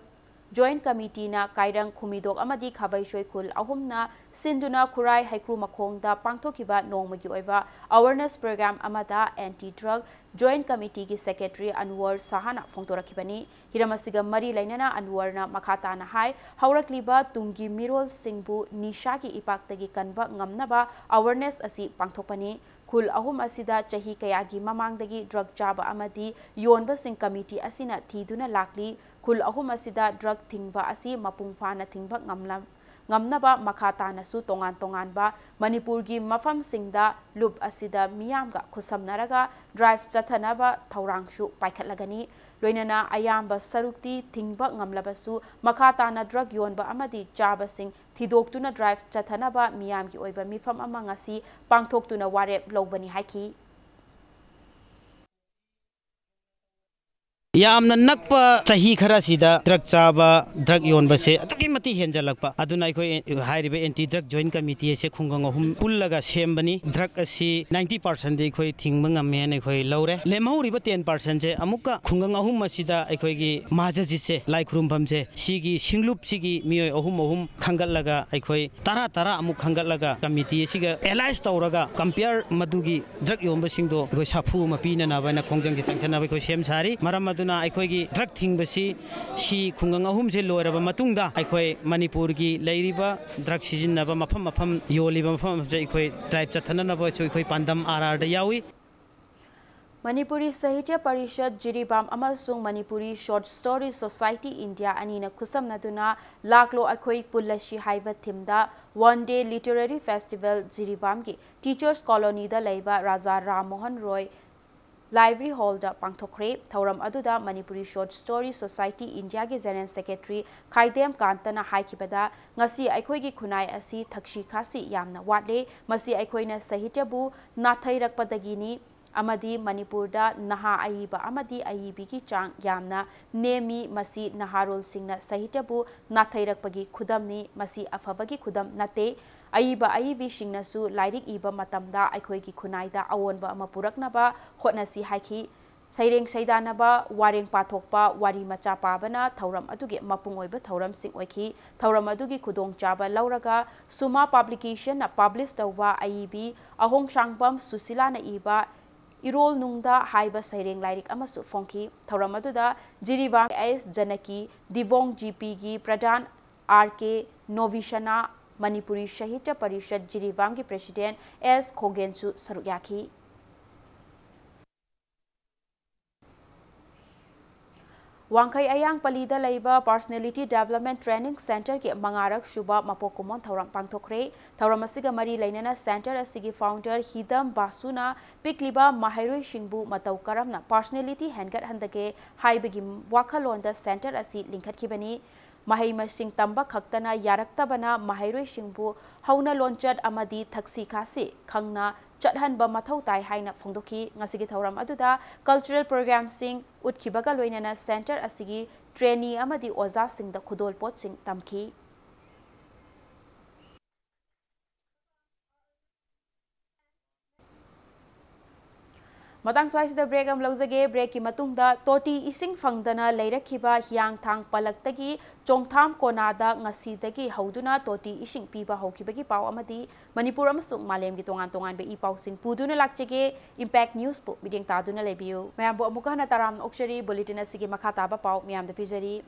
Joint Committeeꯅ ꯀꯥꯏꯔꯪ, ꯈꯨꯃꯤꯗꯣꯛ ꯑꯃꯗꯤ ꯈꯥꯕꯩꯁꯣꯏ ꯈꯨꯜ ꯑꯍꯨꯝꯅ ꯁꯤꯟꯗꯨꯅ ꯈꯨꯔꯥꯏ ꯍꯩꯀ꯭ꯔꯨ ꯃꯈꯣꯡꯗ ꯄꯥꯡꯊꯣꯛꯈꯤꯕ ꯅꯣꯡꯃꯒꯤ ꯑꯣꯏꯕ awareness program ꯑꯃꯗ Anti Drug Joint Committeeꯒꯤ Secretary ꯑꯟꯋꯔ ꯁꯍꯥꯅ ꯐꯣꯡꯗꯣꯔꯛꯈꯤꯕꯅꯤ꯫ ꯍꯤꯔꯝ ꯑꯁꯤꯒ ꯃꯔꯤ ꯂꯩꯅꯅ ꯑꯟꯋꯔꯅ ꯃꯈꯥ ꯇꯥꯅ ꯍꯥꯏ, ꯍꯧꯔꯛꯂꯤꯕ ꯇꯨꯡꯒꯤ ꯃꯤꯔꯣꯜꯁꯤꯡꯕꯨ ꯅꯤꯁꯥꯒꯤ ꯏꯄꯥꯛꯇꯒꯤ ꯀꯟꯕ ꯉꯝꯅꯕ awareness ꯑꯁꯤ ꯄꯥꯡꯊꯣꯛꯄꯅꯤ꯫ ꯈꯨꯜ ꯑꯍꯨꯝ ꯑꯁꯤꯗ ꯆꯍꯤ ꯀꯌꯥꯒꯤ ꯃꯃꯥꯡꯗꯒꯤ drug ꯆꯥꯕ ꯑꯃꯗꯤ ꯌꯣꯟꯕꯁꯤꯡ committee ꯑꯁꯤꯅ ꯊꯤꯗꯨꯅ ꯂꯥꯛꯂꯤ꯫ ꯈꯨꯜ ꯑꯍꯨꯝ ꯑꯁꯤꯗ drug ꯊꯤꯡꯕ ꯑꯁꯤ ꯃꯄꯨꯡ ꯐꯥꯅ ꯊꯤꯡꯕ ꯉꯝꯂꯝ-, ꯉꯝꯅꯕ ꯃꯈꯥ ꯇꯥꯅꯁꯨ ꯇꯣꯉꯥꯟ ꯇꯣꯉꯥꯟꯕ ꯃꯅꯤꯄꯨꯔꯒꯤ ꯃꯐꯝꯁꯤꯡꯗ ꯂꯨꯞ ꯑꯁꯤꯗ ꯃꯤꯌꯥꯝꯒ ꯈꯨꯠꯁꯝꯅꯔꯒ drive ꯆꯠꯊꯅꯕ ꯊꯧꯔꯥꯡꯁꯨ ꯄꯥꯏꯈꯠꯂꯒꯅꯤ꯫ ꯂꯣꯏꯅꯅ ꯑꯌꯥꯝꯕ ꯁꯔꯨꯛꯇꯤ ꯊꯤꯡꯕ ꯉꯝꯂꯕꯁꯨ, ꯃꯈꯥ ꯇꯥꯅ drug ꯌꯣꯟꯕ ꯑꯃꯗꯤ ꯆꯥꯕꯁꯤꯡ ꯊꯤꯗꯣꯛꯇꯨꯅ drive ꯆꯠꯊꯅꯕ ꯃꯤꯌꯥꯝꯒꯤ ꯑꯣꯏꯕ ꯃꯤꯐꯝ ꯑꯃ ꯉꯁꯤ ꯄꯥꯡꯊꯣꯛꯇꯨꯅ ꯋꯥꯔꯦꯞ ꯂꯧꯕꯅꯤ ꯍꯥꯏꯈꯤ꯫ ꯌꯥꯝꯅ ꯅꯛꯄ ꯆꯍꯤ ꯈꯔꯁꯤꯗ drug ꯆꯥꯕ, drug ꯌꯣꯟꯕꯁꯦ ꯑꯗꯨꯛꯀꯤ ꯃꯇꯤꯛ ꯍꯦꯟꯖꯜꯂꯛꯄ꯫ ꯑꯗꯨꯅ ꯑꯩꯈꯣꯏ ꯍꯥꯏꯔꯤꯕ Anti Drug Joint Committee ꯑꯁꯦ ꯈꯨꯡꯒꯪ ꯑꯍꯨꯝ ꯄꯨꯜꯂꯒ ꯁꯦꯝꯕꯅꯤ꯫ Drug ꯑꯁꯤ ninety percent ꯗꯤ ꯑꯩꯈꯣꯏ ꯊꯤꯡꯕ ꯉꯝꯃꯦꯅ ꯑꯩꯈꯣꯏ ꯂꯧꯔꯦ꯫ ꯂꯦꯝꯍꯧꯔꯤꯕ ten percent ꯁꯦ ꯑꯃꯨꯛꯀ ꯈꯨꯡꯒꯪ ꯑꯍꯨꯝ ꯑꯁꯤꯗ ꯑꯩꯈꯣꯏꯒꯤ ꯃꯁꯖꯤꯗꯁꯦ, ꯂꯥꯏ ꯈꯨꯔꯨꯝꯐꯝꯁꯦ, ꯁꯤꯒꯤ ꯁꯤꯡꯂꯨꯞꯁꯤꯒꯤ ꯃꯤꯑꯣꯏ ꯑꯍꯨꯝ ꯑꯍꯨꯝ ꯈꯟꯒꯠꯂꯒ ꯑꯩꯈꯣꯏ ꯇꯔꯥ ꯇꯔꯥ ꯑꯃꯨꯛ ꯈꯟꯒꯠꯂꯒ committee ꯑꯁꯤꯒ alliance ꯇꯧꯔꯒ compare ꯃꯗꯨꯒꯤ drug ꯌꯣꯟꯕꯁꯤꯡꯗꯣ ꯑꯩꯈꯣꯏ ꯁꯥꯐꯨ ꯑꯃ ꯄꯤꯅꯅꯕ ꯍꯥꯏꯅ ꯈꯣꯡꯖꯪꯁꯤ ꯆꯪꯁꯟꯅꯕ ꯑꯩꯈꯣꯏ ꯁꯦꯝ ꯁꯥꯔꯤ꯫ ꯃꯔꯝ ꯑꯗꯨꯅ ꯑꯩꯈꯣꯏꯒꯤ drug ꯊꯤꯡꯕꯁꯤ ꯁꯤ ꯈꯨꯡꯒꯪ ꯑꯍꯨꯝꯁꯦ ꯂꯣꯏꯔꯕ ꯃꯇꯨꯡꯗ ꯑꯩꯈꯣꯏ ꯃꯅꯤꯄꯨꯔꯒꯤ ꯂꯩꯔꯤꯕ drug ꯁꯤꯖꯤꯟꯅꯕ ꯃꯐꯝ ꯃꯐꯝ ꯌꯣꯜꯂꯤꯕ ꯃꯐꯝ ꯃꯐꯝꯁꯦ ꯑꯩꯈꯣꯏ drive ꯆꯠꯊꯅꯅꯕꯁꯨ ꯑꯩꯈꯣꯏ ꯄꯥꯟꯗꯝ ꯑꯥꯔ ꯑꯥꯔꯗ ꯌꯥꯎꯏ꯫ ꯃꯅꯤꯄꯨꯔꯤ ꯁꯥꯍꯤꯇ꯭ꯌ ꯄꯔꯤꯁꯠ ꯖꯤꯔꯤꯕꯥꯝ ꯑꯃꯁꯨꯡ Manipuri Short Story Society India ꯑꯅꯤꯅ ꯈꯨꯠꯁꯝꯅꯗꯨꯅ ꯂꯥꯛꯂꯣ ꯑꯩꯈꯣꯏ ꯄꯨꯜꯂꯁꯤ ꯍꯥꯏꯕ theme ꯗ one day literary festival ꯖꯤꯔꯤꯕꯥꯝꯒꯤ Teachers Colony ꯗ ꯂꯩꯕ ꯔꯥꯖꯥ ꯔꯥꯝ ꯃꯣꯍꯟ ꯔꯣꯏ Library Hall ꯗ ꯄꯥꯡꯊꯣꯛꯈ꯭ꯔꯦ꯫ ꯊꯧꯔꯝ ꯑꯗꯨꯗ Manipuri Short Story Society India ꯒꯤ General Secretary ꯈꯥꯏꯗꯦꯝ ꯀꯥꯟꯇꯅ ꯍꯥꯏꯈꯤꯕꯗ, ꯉꯁꯤ ꯑꯩꯈꯣꯏꯒꯤ ꯈꯨꯟꯅꯥꯏ ꯑꯁꯤ ꯊꯛꯁꯤ ꯈꯥꯁꯤ ꯌꯥꯝꯅ ꯋꯥꯠꯂꯦ꯫ ꯃꯁꯤ ꯑꯩꯈꯣꯏꯅ ꯁꯥꯍꯤꯇ꯭ꯌꯕꯨ ꯅꯥꯊꯩꯔꯛꯄꯗꯒꯤꯅꯤ꯫ ꯑꯃꯗꯤ ꯃꯅꯤꯄꯨꯔꯗ ꯅꯍꯥ ꯑꯏꯕ ꯑꯃꯗꯤ ꯑꯏꯕꯤꯒꯤ ꯆꯥꯡ ꯌꯥꯝꯅ ꯅꯦꯝꯃꯤ꯫ ꯃꯁꯤ ꯅꯍꯥꯔꯣꯜꯁꯤꯡꯅ ꯁꯥꯍꯤꯇ꯭ꯌꯕꯨ ꯅꯥꯊꯩꯔꯛꯄꯒꯤ ꯈꯨꯗꯝꯅꯤ꯫ ꯃꯁꯤ ꯑꯐꯕꯒꯤ ꯈꯨꯗꯝ ꯅꯠꯇꯦ꯫ ꯑꯏꯕ ꯑꯏꯕꯤꯁꯤꯡꯅꯁꯨ ꯂꯥꯏꯔꯤꯛ ꯏꯕ ꯃꯇꯝꯗ ꯑꯩꯈꯣꯏꯒꯤ ꯈꯨꯟꯅꯥꯏꯗ ꯑꯑꯣꯟꯕ ꯑꯃ ꯄꯨꯔꯛꯅꯕ ꯍꯣꯠꯅꯁꯤ ꯍꯥꯏꯈꯤ꯫ ꯁꯩꯔꯦꯡ ꯁꯩꯗꯥꯅꯕ, ꯋꯥꯔꯦꯡ ꯄꯥꯊꯣꯛꯄ, ꯋꯥꯔꯤ ꯃꯆꯥ ꯄꯥꯕꯅ ꯊꯧꯔꯝ ꯑꯗꯨꯒꯤ ꯃꯄꯨꯡ ꯑꯣꯏꯕ ꯊꯧꯔꯝꯁꯤꯡ ꯑꯣꯏꯈꯤ꯫ ꯊꯧꯔꯝ ꯑꯗꯨꯒꯤ ꯈꯨꯗꯣꯡꯆꯥꯕ ꯂꯧꯔꯒ ꯁꯨꯃꯥ ꯄꯕ꯭ꯂꯤꯀꯦꯁꯟꯅ ꯄꯕ꯭ꯂꯤꯁ ꯇꯧꯕ ꯑꯏꯕꯤ ꯑꯍꯣꯡꯁꯥꯡꯕꯝ ꯁꯨꯁꯤꯂꯥꯅ ꯏꯕ ꯏꯔꯣꯜ ꯅꯨꯡꯗ ꯍꯥꯏꯕ ꯁꯩꯔꯦꯡ ꯂꯥꯏꯔꯤꯛ ꯑꯃꯁꯨ ꯐꯣꯡꯈꯤ꯫ ꯊꯧꯔꯝ ꯑꯗꯨꯗ ꯖꯤꯔꯤꯕꯥꯝ ꯑꯦꯁ ꯖꯅꯀꯤ, ꯗꯤꯕꯣꯡ ꯖꯤꯄꯤꯒꯤ ꯄ꯭ꯔꯙꯥꯟ ꯑꯥꯔ ꯀꯦ ꯅꯣꯕꯤꯁꯅꯥ, ꯃꯅꯤꯄꯨꯔꯤ ꯁꯥꯍꯤꯇ꯭ꯌ ꯄꯔꯤꯁꯠ ꯖꯤꯔꯤꯕꯥꯝꯒꯤ ꯄ꯭ꯔꯦꯁꯤꯗꯦꯟꯠ ꯑꯦꯁ ꯈꯣꯒꯦꯟꯁꯨ ꯁꯔꯨꯛ ꯌꯥꯈꯤ꯫ ꯋꯥꯡꯈꯩ ꯑꯌꯥꯡ ꯄꯜꯂꯤꯗ ꯂꯩꯕ Personality Development Training Centreꯒꯤ ꯃꯉꯥꯔꯛ ꯁꯨꯕ ꯃꯄꯣꯛ ꯀꯨꯝꯑꯣꯟ ꯊꯧꯔꯝ ꯄꯥꯡꯊꯣꯛꯈ꯭ꯔꯦ꯫ ꯊꯧꯔꯝ ꯑꯁꯤꯒ ꯃꯔꯤ ꯂꯩꯅꯅ centre ꯑꯁꯤꯒꯤ founder ꯍꯤꯗꯝ ꯕꯥꯁꯨꯅ ꯄꯤꯛꯂꯤꯕ ꯃꯍꯩꯔꯣꯏꯁꯤꯡꯕꯨ ꯃꯇꯧ ꯀꯔꯝꯅ personality ꯍꯦꯟꯒꯠꯍꯟꯗꯒꯦ ꯍꯥꯏꯕꯒꯤ ꯋꯥꯈꯜꯂꯣꯟꯗ centre ꯑꯁꯤ ꯂꯤꯡꯈꯠꯈꯤꯕꯅꯤ꯫ ꯃꯍꯩ ꯃꯁꯤꯡ ꯇꯝꯕ ꯈꯛꯇꯅ ꯌꯥꯔꯛꯇꯕꯅ ꯃꯍꯩꯔꯣꯏꯁꯤꯡꯕꯨ ꯍꯧꯅ ꯂꯣꯟꯆꯠ ꯑꯃꯗꯤ ꯊꯛꯁꯤ ꯈꯥꯁꯤ ꯈꯪꯅ ꯆꯠꯍꯟꯕ ꯃꯊꯧ ꯇꯥꯏ ꯍꯥꯏꯅ ꯐꯣꯡꯗꯣꯛꯈꯤ꯫ ꯉꯁꯤꯒꯤ ꯊꯧꯔꯝ ꯑꯗꯨꯗ cultural programmeꯁꯤꯡ ꯎꯠꯈꯤꯕꯒ ꯂꯣꯏꯅꯅ centre ꯑꯁꯤꯒꯤ trainee ꯑꯃꯗꯤ ꯑꯣꯖꯥꯁꯤꯡꯗ ꯈꯨꯗꯣꯜꯄꯣꯠꯁꯤꯡ ꯇꯝꯈꯤ꯫ ꯃꯇꯥꯡ ꯁ꯭ꯋꯥꯏꯁꯤꯗ break ꯑꯃ ꯂꯧꯖꯒꯦ꯫ Breakꯀꯤ ꯃꯇꯨꯡꯗ ꯇꯣꯇꯤ ꯏꯁꯤꯡ ꯐꯪꯗꯅ ꯂꯩꯔꯛꯈꯤꯕ ꯍꯤꯌꯥꯡꯊꯥꯡ ꯄꯂꯛꯇꯒꯤ ꯆꯣꯡꯊꯥꯝ ꯀꯣꯅꯥꯗ ꯉꯁꯤꯗꯒꯤ ꯍꯧꯗꯨꯅ ꯇꯣꯇꯤ ꯏꯁꯤꯡ ꯄꯤꯕ ꯍꯧꯈꯤꯕꯒꯤ ꯄꯥꯎ ꯑꯃꯗꯤ ꯃꯅꯤꯄꯨꯔ ꯑꯃꯁꯨꯡ ꯃꯥꯂꯦꯝꯒꯤ ꯇꯣꯉꯥꯟ ꯇꯣꯉꯥꯟꯕ ꯏ ꯄꯥꯎꯁꯤꯡ ꯄꯨꯗꯨꯅ ꯂꯥꯛꯆꯒꯦ꯫ Impact Newsꯄꯨ ꯃꯤꯠꯌꯦꯡ ꯇꯥꯗꯨꯅ ꯂꯩꯕꯤꯌꯨ꯫ ꯃꯌꯥꯝꯕꯨ ꯑꯃꯨꯛꯀ ꯍꯟꯅ ꯇꯔꯥꯝꯅ ꯑꯣꯛꯆꯔꯤ꯫ Bulletin ꯑꯁꯤꯒꯤ ꯃꯈꯥ ꯇꯥꯕ ꯄꯥꯎ ꯃꯌꯥꯝꯗ ꯄꯤꯖꯔꯤ꯫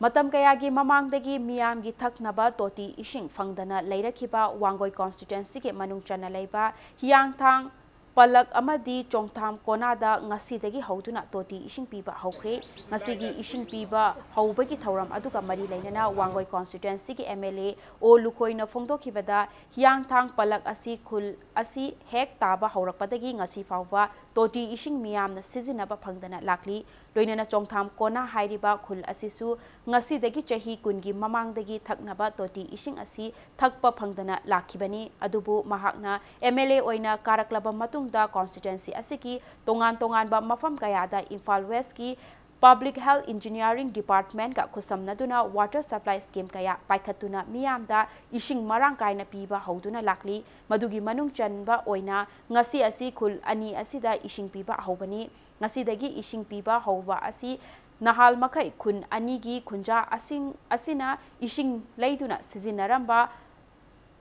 ꯃꯇꯝ ꯀꯌꯥꯒꯤ ꯃꯃꯥꯡꯗꯒꯤ ꯃꯤꯌꯥꯝꯒꯤ ꯊꯛꯅꯕ ꯇꯣꯇꯤ ꯏꯁꯤꯡ ꯐꯪꯗꯅ ꯂꯩꯔꯛꯈꯤꯕ ꯋꯥꯡꯒꯣꯏ constituencyꯒꯤ ꯃꯅꯨꯡ ꯆꯟꯅ ꯂꯩꯕ ꯍꯤꯌꯥꯡꯊꯥꯡ, ꯄꯂꯛ ꯑꯃꯗꯤ ꯆꯣꯡꯊꯥꯝ ꯀꯣꯅꯥꯗ ꯉꯁꯤꯗꯒꯤ ꯍꯧꯗꯨꯅ ꯇꯣꯇꯤ ꯏꯁꯤꯡ ꯄꯤꯕ ꯍꯧꯈ꯭ꯔꯦ꯫ ꯉꯁꯤꯒꯤ ꯏꯁꯤꯡ ꯄꯤꯕ ꯍꯧꯕꯒꯤ ꯊꯧꯔꯝ ꯑꯗꯨꯒ ꯃꯔꯤ ꯂꯩꯅꯅ ꯋꯥꯡꯒꯣꯏ constituencyꯒꯤ MLA ꯑꯣ ꯂꯨꯈꯣꯏꯅ ꯐꯣꯡꯗꯣꯛꯈꯤꯕꯗ, ꯍꯤꯌꯥꯡꯊꯥꯡ ꯄꯂꯛ ꯑꯁꯤ ꯈꯨꯜ ꯑꯁꯤ ꯍꯦꯛ ꯇꯥꯕ ꯍꯧꯔꯛꯄꯗꯒꯤ ꯉꯁꯤ ꯐꯥꯎꯕ ꯇꯣꯇꯤ ꯏꯁꯤꯡ ꯃꯤꯌꯥꯝꯅ ꯁꯤꯖꯤꯟꯅꯕ ꯐꯪꯗꯅ ꯂꯥꯛꯂꯤ꯫ ꯂꯣꯏꯅꯅ ꯆꯣꯡꯊꯥꯝ ꯀꯣꯅꯥ ꯍꯥꯏꯔꯤꯕ ꯈꯨꯜ ꯑꯁꯤꯁꯨ ꯉꯁꯤꯗꯒꯤ ꯆꯍꯤ ꯀꯨꯟꯒꯤ ꯃꯃꯥꯡꯗꯒꯤ ꯊꯛꯅꯕ ꯇꯣꯇꯤ ꯏꯁꯤꯡ ꯑꯁꯤ ꯊꯛꯄ ꯐꯪꯗꯅ ꯂꯥꯛꯈꯤꯕꯅꯤ꯫ ꯑꯗꯨꯕꯨ ꯃꯍꯥꯛꯅ MLA ꯑꯣꯏꯅ ꯀꯥꯔꯛꯂꯕ ꯃꯇꯨꯡꯗ constituency ꯑꯁꯤꯒꯤ ꯇꯣꯉꯥꯟ ꯇꯣꯉꯥꯟꯕ ꯃꯐꯝ ꯀꯌꯥꯗ Imphal Westꯀꯤ Public Health Engineering Departmentꯀ ꯈꯨꯠꯁꯝꯅꯗꯨꯅ water supply scheme ꯀꯌꯥ ꯄꯥꯏꯈꯠꯇꯨꯅ ꯃꯤꯌꯥꯝꯗ ꯏꯁꯤꯡ ꯃꯔꯥꯡ ꯀꯥꯏꯅ ꯄꯤꯕ ꯍꯧꯗꯨꯅ ꯂꯥꯛꯂꯤ꯫ ꯃꯗꯨꯒꯤ ꯃꯅꯨꯡ ꯆꯟꯕ ꯑꯣꯏꯅ ꯉꯁꯤ ꯑꯁꯤ ꯈꯨꯜ ꯑꯅꯤ ꯑꯁꯤꯗ ꯏꯁꯤꯡ ꯄꯤꯕ ꯍꯧꯕꯅꯤ꯫ ꯉꯁꯤꯗꯒꯤ ꯏꯁꯤꯡ ꯄꯤꯕ ꯍꯧꯕ ꯑꯁꯤ ꯅꯍꯥꯜ ꯃꯈꯩ ꯈꯨꯟ ꯑꯅꯤꯒꯤ ꯈꯨꯟꯖꯥ ꯑꯁꯤꯡ ꯑꯁꯤꯅ ꯏꯁꯤꯡ ꯂꯩꯗꯨꯅ ꯁꯤꯖꯤꯟꯅꯔꯝꯕ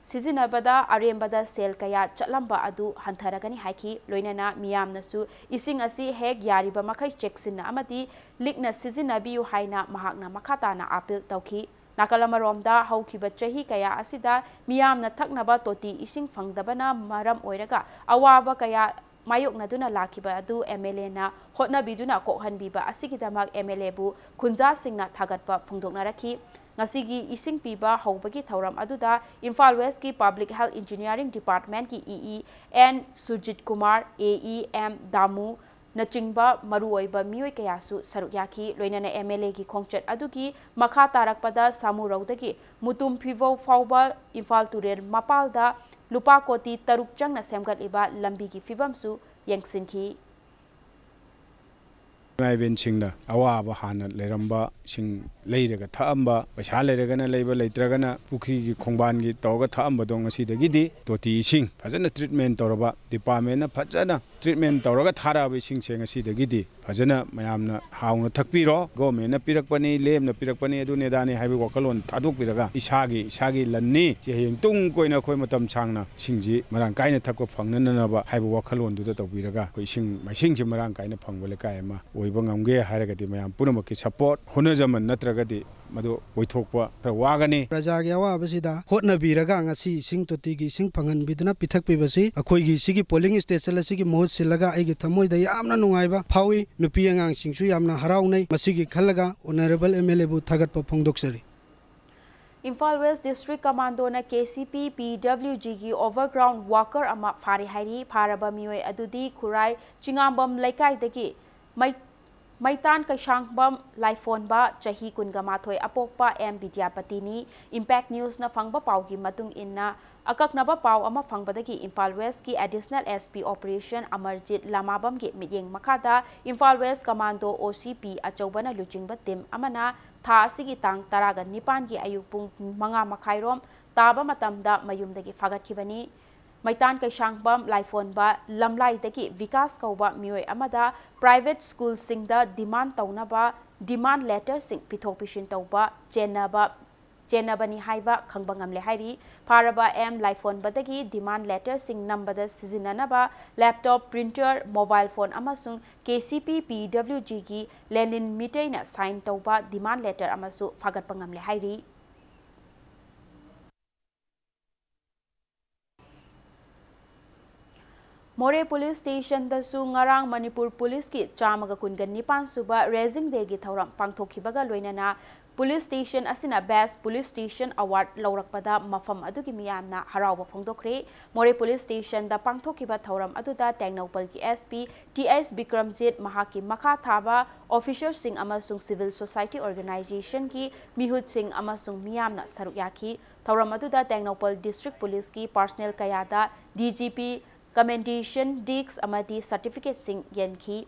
ꯁꯤꯖꯤꯟꯅꯕꯗ ꯑꯔꯦꯝꯕꯗ ꯁꯦꯜ ꯀꯌꯥ ꯆꯠꯂꯝꯕ ꯑꯗꯨ ꯍꯟꯊꯔꯒꯅꯤ ꯍꯥꯏꯈꯤ꯫ ꯂꯣꯏꯅꯅ ꯃꯤꯌꯥꯝꯅꯁꯨ ꯏꯁꯤꯡ ꯑꯁꯤ ꯍꯦꯛ ꯌꯥꯔꯤꯕ ꯃꯈꯩ ꯆꯦꯛꯁꯤꯟꯅ ꯑꯃꯗꯤ ꯂꯤꯛꯅ ꯁꯤꯖꯤꯟꯅꯕꯤꯌꯨ ꯍꯥꯏꯅ ꯃꯍꯥꯛꯅ ꯃꯈꯥ ꯇꯥꯅ ꯑꯥꯄꯤꯜ ꯇꯧꯈꯤ꯫ ꯅꯥꯀꯜ ꯑꯃꯔꯣꯝꯗ, ꯍꯧꯈꯤꯕ ꯆꯍꯤ ꯀꯌꯥ ꯑꯁꯤꯗ ꯃꯤꯌꯥꯝꯅ ꯊꯛꯅꯕ ꯇꯣꯇꯤ ꯏꯁꯤꯡ ꯐꯪꯗꯕꯅ ꯃꯔꯝ ꯑꯣꯏꯔꯒ ꯑꯋꯥꯕ ꯀꯌꯥ ꯃꯥꯌꯣꯛꯅꯗꯨꯅ ꯂꯥꯛꯈꯤꯕ ꯑꯗꯨ ꯑꯦꯝ ꯑꯦꯜ ꯑꯦꯅ ꯍꯣꯠꯅꯕꯤꯗꯨꯅ ꯀꯣꯛꯍꯟꯕꯤꯕ ꯑꯁꯤꯒꯤꯗꯃꯛ ꯑꯦꯝ ꯑꯦꯜ ꯑꯦꯕꯨ ꯈꯨꯟꯖꯥꯁꯤꯡꯅ ꯊꯥꯒꯠꯄ ꯐꯣꯡꯗꯣꯛꯅꯔꯛꯈꯤ꯫ ꯉꯁꯤꯒꯤ ꯏꯁꯤꯡ ꯄꯤꯕ ꯍꯧꯕꯒꯤ ꯊꯧꯔꯝ ꯑꯗꯨꯗ ꯏꯝꯐꯥꯜ ꯋꯦꯁꯀꯤ Public Health Engineering Departmentꯀꯤ E E N Sujit Kumar, ꯑꯦ ꯏ ꯑꯦꯝ ꯗꯥꯃꯨ, ꯅꯆꯤꯡꯕ ꯃꯔꯨꯑꯣꯏꯕ ꯃꯤꯑꯣꯏ ꯀꯌꯥꯁꯨ ꯁꯔꯨꯛ ꯌꯥꯈꯤ꯫ ꯂꯣꯏꯅꯅ ꯑꯦꯝ ꯑꯦꯜ ꯑꯦꯒꯤ ꯈꯣꯡꯆꯠ ꯑꯗꯨꯒꯤ ꯃꯈꯥ ꯇꯥꯔꯛꯄꯗ ꯁꯥꯃꯨꯔꯧꯗꯒꯤ ꯃꯨꯇꯨꯝ ꯐꯤꯕꯧ ꯐꯥꯎꯕ ꯏꯝꯐꯥꯜ ꯇꯨꯔꯦꯜ ꯃꯄꯥꯜꯗ ꯂꯨꯄꯥ ꯀꯣꯇꯤ ꯇꯔꯨꯛ ꯆꯪꯅ ꯁꯦꯝꯒꯠꯂꯤꯕ ꯂꯝꯕꯤꯒꯤ ꯐꯤꯕꯝꯁꯨ ꯌꯦꯡꯁꯤꯟꯈꯤ꯫ ꯏꯃꯥ ꯏꯕꯦꯟꯁꯤꯡꯅ ꯑꯋꯥꯕ ꯍꯥꯟꯅ ꯂꯩꯔꯝꯕ, ꯏꯁꯤꯡ ꯂꯩꯔꯒ ꯊꯛꯑꯝꯕ, ꯄꯩꯁꯥ ꯂꯩꯔꯒꯅ ꯂꯩꯕ, ꯂꯩꯇ꯭ꯔꯒꯅ ꯄꯨꯈ꯭ꯔꯤꯒꯤ ꯈꯣꯡꯕꯥꯟꯒꯤ ꯇꯧꯔꯒ ꯊꯛꯑꯝꯕꯗꯣ ꯉꯁꯤꯗꯒꯤꯗꯤ ꯇꯣꯇꯤ ꯏꯁꯤꯡ ꯐꯖꯅ treatment ꯇꯧꯔꯕ, departmentꯅ ꯐꯖꯅ treatment ꯇꯧꯔꯒ ꯊꯥꯔꯛꯑꯕ ꯏꯁꯤꯡꯁꯦ ꯉꯁꯤꯗꯒꯤꯗꯤ ꯐꯖꯅ ꯃꯌꯥꯝꯅ ꯍꯥꯎꯅ ꯊꯛꯄꯤꯔꯣ꯫ Governmentꯅ ꯄꯤꯔꯛꯄꯅꯤ, ꯂꯦꯝꯅ ꯄꯤꯔꯛꯄꯅꯤ, ꯑꯗꯨꯅꯦ ꯑꯗꯥꯅꯦ ꯍꯥꯏꯕꯒꯤ ꯋꯥꯈꯜꯂꯣꯟ ꯊꯥꯗꯣꯛꯄꯤꯔꯒ ꯏꯁꯥꯒꯤ, ꯏꯁꯥꯒꯤ ꯂꯟꯅꯤ, ꯁꯤ ꯍꯌꯦꯡ ꯇꯨꯡ ꯀꯣꯏꯅ ꯑꯩꯈꯣꯏ ꯃꯇꯝ ꯁꯥꯡꯅ ꯏꯁꯤꯡꯁꯤ ꯃꯔꯥꯡ ꯀꯥꯏꯅ ꯊꯛꯄ ꯐꯪꯅꯅꯕ ꯍꯥꯏꯕ ꯋꯥꯈꯜꯂꯣꯟꯗꯨꯗ ꯇꯧꯕꯤꯔꯒ ꯑꯩꯈꯣꯏ ꯏꯁꯤꯡ ꯃꯥꯏꯁꯤꯡꯁꯤ ꯃꯔꯥꯡ ꯀꯥꯏꯅ ꯐꯪꯕ ꯂꯩꯀꯥꯏ ꯑꯃ ꯑꯣꯏꯕ ꯉꯝꯒꯦ ꯍꯥꯏꯔꯒꯗꯤ ꯃꯌꯥꯝ ꯄꯨꯝꯅꯃꯛꯀꯤ support, ꯍꯣꯠꯅꯖꯃꯟ ꯅꯠꯇ꯭ꯔꯒꯗꯤ ꯃꯗꯨ ꯑꯣꯏꯊꯣꯛꯄ ꯈꯔ ꯋꯥꯒꯅꯤ꯫ ꯄ꯭ꯔꯖꯥꯒꯤ ꯑꯋꯥꯕꯁꯤꯗ ꯍꯣꯠꯅꯕꯤꯔꯒ ꯉꯁꯤ ꯏꯁꯤꯡ ꯇꯣꯇꯤꯒꯤ ꯏꯁꯤꯡ ꯐꯪꯍꯟꯕꯤꯗꯨꯅ ꯄꯤꯊꯛꯄꯤꯕꯁꯤ ꯑꯩꯈꯣꯏꯒꯤ ꯁꯤꯒꯤ polling station ꯑꯁꯤꯒꯤ ꯃꯍꯨꯠ ꯁꯤꯜꯂꯒ ꯑꯩꯒꯤ ꯊꯃꯣꯏꯗ ꯌꯥꯝꯅ ꯅꯨꯡꯉꯥꯏꯕ ꯐꯥꯎꯏ꯫ ꯅꯨꯄꯤ ꯑꯉꯥꯡꯁꯤꯡꯁꯨ ꯌꯥꯝꯅ ꯍꯔꯥꯎꯅꯩ꯫ ꯃꯁꯤꯒꯤ ꯈꯜꯂꯒ Honourable M L Aꯕꯨ ꯊꯥꯒꯠꯄ ꯐꯣꯡꯗꯣꯛꯆꯔꯤ꯫ Imphal West District Commandoꯅ K C P P W Gꯒꯤ overground worker ꯑꯃ ꯐꯥꯔꯦ ꯍꯥꯏꯔꯤ꯫ ꯐꯥꯔꯕ ꯃꯤꯑꯣꯏ ꯑꯗꯨꯗꯤ ꯈꯨꯔꯥꯏ ꯆꯤꯉꯥꯝꯕꯝ ꯂꯩꯀꯥꯏꯗꯒꯤ ꯃꯩ-, ꯃꯩꯇꯥꯟ ꯀꯩꯁꯥꯡꯕꯝ ꯂꯥꯏꯐꯣꯟꯕ, ꯆꯍꯤ ꯀꯨꯟꯒ ꯃꯥꯊꯣꯏ, ꯑꯄꯣꯛꯄ ꯑꯦꯝ ꯕꯤꯗ꯭ꯌꯥꯄꯇꯤꯅꯤ꯫ Impact Newsꯅ ꯐꯪꯕ ꯄꯥꯎꯒꯤ ꯃꯇꯨꯡ ꯏꯟꯅ, ꯑꯀꯛꯅꯕ ꯄꯥꯎ ꯑꯃ ꯐꯪꯕꯗꯒꯤ Imphal Westꯀꯤ Additional S P Operation Amarjeet ꯂꯥꯃꯥꯕꯝꯒꯤ ꯃꯤꯠꯌꯦꯡ ꯃꯈꯥꯗ Imphal West Commando O C P ꯑꯆꯧꯕꯅ ꯂꯨꯆꯤꯡꯕ team ꯑꯃꯅ ꯊꯥ ꯑꯁꯤꯒꯤ ꯇꯥꯡ ꯇꯔꯥꯒ ꯅꯤꯄꯥꯟꯒꯤ ꯑꯌꯨꯛ ꯄꯨꯡ ꯃꯉꯥ ꯃꯈꯥꯏꯔꯣꯝ ꯇꯥꯕ ꯃꯇꯝꯗ ꯃꯌꯨꯝꯗꯒꯤ ꯐꯥꯒꯠꯈꯤꯕꯅꯤ꯫ ꯃꯩꯇꯥꯟ ꯀꯩꯁꯥꯡꯕꯝ ꯂꯥꯏꯐꯣꯟꯕ ꯂꯝꯂꯥꯏꯗꯒꯤ ꯕꯤꯀꯥꯁ ꯀꯧꯕ ꯃꯤꯑꯣꯏ ꯑꯃꯗ private schoolꯁꯤꯡꯗ demand ꯇꯧꯅꯕ demand letterꯁꯤꯡ ꯄꯤꯊꯣꯛ ꯄꯤꯁꯤꯟ ꯇꯧꯕ ꯆꯦꯟꯅꯕ ꯆꯦꯟꯅꯕꯅꯤ ꯍꯥꯏꯕ ꯈꯪꯕ ꯉꯝꯂꯦ ꯍꯥꯏꯔꯤ꯫ ꯐꯥꯔꯕ ꯑꯦꯝ ꯂꯥꯏꯐꯣꯟꯕꯗꯒꯤ demand letterꯁꯤꯡ ꯅꯝꯕꯗ ꯁꯤꯖꯤꯟꯅꯅꯕ laptop, printer, mobile phone ꯑꯃꯁꯨꯡ K C P P W Gꯒꯤ ꯂꯦꯅꯤꯟ ꯃꯤꯇꯩꯅ sign ꯇꯧꯕ demand letter ꯑꯃꯁꯨ ꯐꯥꯒꯠꯄ ꯉꯝꯂꯦ ꯍꯥꯏꯔꯤ꯫ ꯃꯣꯔꯦ police stationꯗꯁꯨ ꯉꯔꯥꯡ ꯃꯅꯤꯄꯨꯔ policeꯀꯤ ꯆꯥꯝꯃꯒ ꯀꯨꯟꯒ ꯅꯤꯄꯥꯟ ꯁꯨꯕ Raising Dayꯒꯤ ꯊꯧꯔꯝ ꯄꯥꯡꯊꯣꯛꯈꯤꯕꯒ ꯂꯣꯏꯅꯅ police station ꯑꯁꯤꯅ Best Police Station Award ꯂꯧꯔꯛꯄꯗ ꯃꯐꯝ ꯑꯗꯨꯒꯤ ꯃꯤꯌꯥꯝꯅ ꯍꯔꯥꯎꯕ ꯐꯣꯡꯗꯣꯛꯈ꯭ꯔꯦ꯫ ꯃꯣꯔꯦ police stationꯗ ꯄꯥꯡꯊꯣꯛꯈꯤꯕ ꯊꯧꯔꯝ ꯑꯗꯨꯗ ꯇꯦꯡꯅꯧꯄꯜꯒꯤ S P T S Bikramjit, ꯃꯍꯥꯛꯀꯤ ꯃꯈꯥ ꯊꯥꯕ officerꯁꯤꯡ ꯑꯃꯁꯨꯡ civil society organizationꯒꯤ ꯃꯤꯍꯨꯠꯁꯤꯡ ꯑꯃꯁꯨꯡ ꯃꯤꯌꯥꯝꯅ ꯁꯔꯨꯛ ꯌꯥꯈꯤ꯫ ꯊꯧꯔꯝ ꯑꯗꯨꯗ ꯇꯦꯡꯅꯧꯄꯜ district policeꯀꯤ personnel ꯀꯌꯥꯗ D G P commendation disc ꯑꯃꯗꯤ certificateꯁꯤꯡ ꯌꯦꯟꯈꯤ꯫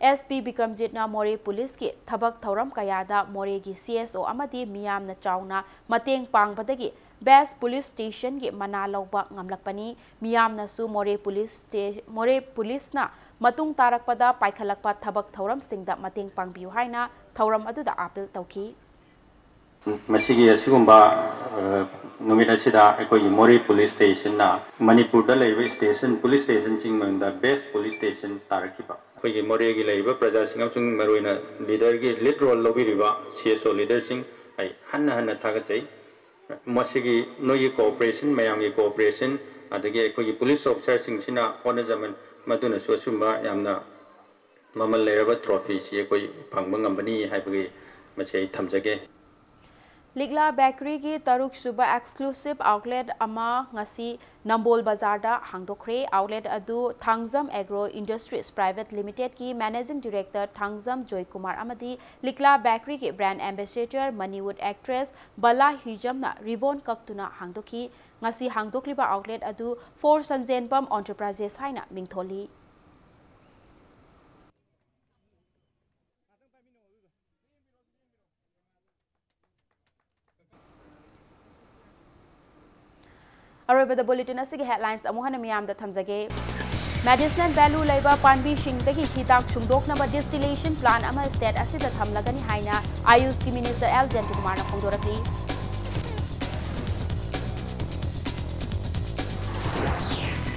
S P ꯕꯤꯀ꯭ꯔꯝꯖꯤꯠꯅ ꯃꯣꯔꯦ policeꯀꯤ ꯊꯕꯛ ꯊꯧꯔꯝ ꯀꯌꯥꯗ ꯃꯣꯔꯦꯒꯤ C S O ꯑꯃꯗꯤ ꯃꯤꯌꯥꯝꯅ ꯆꯥꯎꯅ ꯃꯇꯦꯡ ꯄꯥꯡꯕꯗꯒꯤ Best Police Stationꯒꯤ ꯃꯅꯥ ꯂꯧꯕ ꯉꯝꯂꯛꯄꯅꯤ꯫ ꯃꯤꯌꯥꯝꯅꯁꯨ ꯃꯣꯔꯦ police ꯁ꯭ꯇꯦ-, ꯃꯣꯔꯦ policeꯅ ꯃꯇꯨꯡ ꯇꯥꯔꯛꯄꯗ ꯄꯥꯏꯈꯠꯂꯛꯄ ꯊꯕꯛ ꯊꯧꯔꯝꯁꯤꯡꯗ ꯃꯇꯦꯡ ꯄꯥꯡꯕꯤꯌꯨ ꯍꯥꯏꯅ ꯊꯧꯔꯝ ꯑꯗꯨꯗ appeal ꯇꯧꯈꯤ꯫ ꯃꯁꯤꯒꯤ ꯑꯁꯤꯒꯨꯝꯕ, ꯑ, ꯅꯨꯃꯤꯠ ꯑꯁꯤꯗ ꯑꯩꯈꯣꯏꯒꯤ ꯃꯣꯔꯦ police stationꯅ ꯃꯅꯤꯄꯨꯔꯗ ꯂꯩꯔꯤꯕ station, police stationꯁꯤꯡ ꯃꯅꯨꯡꯗ best police station ꯇꯥꯔꯛꯈꯤꯕ꯫ ꯑꯩꯈꯣꯏꯒꯤ ꯃꯣꯔꯦꯒꯤ ꯂꯩꯔꯤꯕ ꯄ꯭ꯔꯖꯥꯁꯤꯡ ꯑꯃꯁꯨꯡ ꯃꯔꯨꯑꯣꯏꯅ leaderꯒꯤ lead role ꯂꯧꯕꯤꯔꯤꯕ C S O leaderꯁꯤꯡ ꯑꯩ ꯍꯟꯅ ꯍꯟꯅ ꯊꯥꯒꯠꯆꯩ꯫ ꯃꯁꯤꯒꯤ ꯅꯣꯏꯒꯤ cooperation, ꯃꯌꯥꯝꯒꯤ cooperation, ꯑꯗꯒꯤ ꯑꯩꯈꯣꯏꯒꯤ police officerꯁꯤꯡꯁꯤꯅ ꯍꯣꯠꯅꯖꯃꯟ ꯃꯗꯨꯅꯁꯨ ꯑꯁꯨꯝꯕ ꯌꯥꯝꯅ ꯃꯃꯜ ꯂꯩꯔꯕ trophyꯁꯤ ꯑꯩꯈꯣꯏ ꯐꯪꯕ ꯉꯝꯕꯅꯤ ꯍꯥꯏꯕꯒꯤ ꯃꯁꯤ ꯑꯩ ꯊꯝꯖꯒꯦ꯫ ꯂꯤꯛꯂꯥ bakeryꯒꯤ ꯇꯔꯨꯛ ꯁꯨꯕ exclusive outlet ꯑꯃ ꯉꯁꯤ ꯅꯝꯕꯣꯜ ꯕꯖꯥꯔꯗ ꯍꯥꯡꯗꯣꯛꯈ꯭ꯔꯦ꯫ Outlet ꯑꯗꯨ Thangjam Agro Industries Private Limitedꯀꯤ Managing Director Thangjam Joykumar ꯑꯃꯗꯤ ꯂꯤꯛꯂꯥ bakeryꯒꯤ brand ambassador Manipur actress ꯕꯂꯥ ꯍꯤꯖꯝꯅ ribbon ꯀꯛꯇꯨꯅ ꯍꯥꯡꯗꯣꯛꯈꯤ꯫ ꯉꯁꯤ ꯍꯥꯡꯗꯣꯛꯂꯤꯕ outlet ꯑꯗꯨ ꯐꯣꯔ ꯁꯟꯖꯦꯟꯕꯝ Enterprises ꯍꯥꯏꯅ ꯃꯤꯡꯊꯣꯜꯂꯤ꯫ ꯑꯔꯣꯏꯕꯗ bulletin ꯑꯁꯤꯒꯤ headlines ꯑꯃꯨꯛ ꯍꯟꯅ ꯃꯤꯌꯥꯝꯗ ꯊꯝꯖꯒꯦ꯫ Medicinal value ꯂꯩꯕ ꯄꯥꯝꯕꯤꯁꯤꯡꯗꯒꯤ ꯍꯤꯗꯥꯛ ꯁꯨꯡꯗꯣꯛꯅꯕ distillation plant ꯑꯃ state ꯑꯁꯤꯗ ꯊꯝꯂꯒꯅꯤ ꯍꯥꯏꯅ AYUSHꯀꯤ minister L ꯖꯌꯟꯇꯀꯨꯃꯥꯔꯅ ꯐꯣꯡꯗꯣꯔꯛꯂꯤ꯫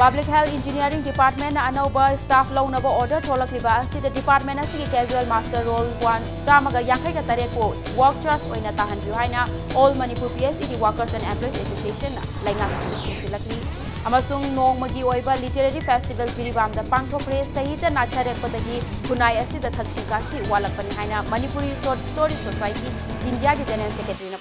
Public Health Engineering Departmentꯅ ꯑꯅꯧꯕ staff ꯂꯧꯅꯕ order ꯊꯣꯛꯂꯛꯂꯤꯕ ꯑꯁꯤꯗ department ꯑꯁꯤꯒꯤ casual master roll one ꯆꯥꯝꯃꯒ ꯌꯥꯡꯈꯩꯒ ꯇꯔꯦꯠꯄꯨ work charge ꯑꯣꯏꯅ ꯇꯥꯍꯟꯕꯤꯌꯨ ꯍꯥꯏꯅ All Manipur PHED Workers and Employees Associationꯅ ꯂꯩꯉꯥꯛꯄꯨ ꯊꯤꯡꯖꯤꯜꯂꯛꯂꯤ꯫ ꯑꯃꯁꯨꯡ ꯅꯣꯡꯃꯒꯤ ꯑꯣꯏꯕ literary festival ꯖꯤꯔꯤꯕꯥꯝꯗ ꯄꯥꯡꯊꯣꯛꯈ꯭ꯔꯦ꯫ ꯁꯍꯤꯇ꯭ꯌ ꯅꯥꯊꯔꯛꯄꯗꯒꯤ ꯈꯨꯟꯅꯥꯏ ꯑꯁꯤꯗ ꯊꯛꯁꯤ ꯈꯥꯁꯤ ꯋꯥꯠꯂꯛꯄꯅꯤ ꯍꯥꯏꯅ Manipuri Short Story Society Indiaꯒꯤ general secretaryꯅ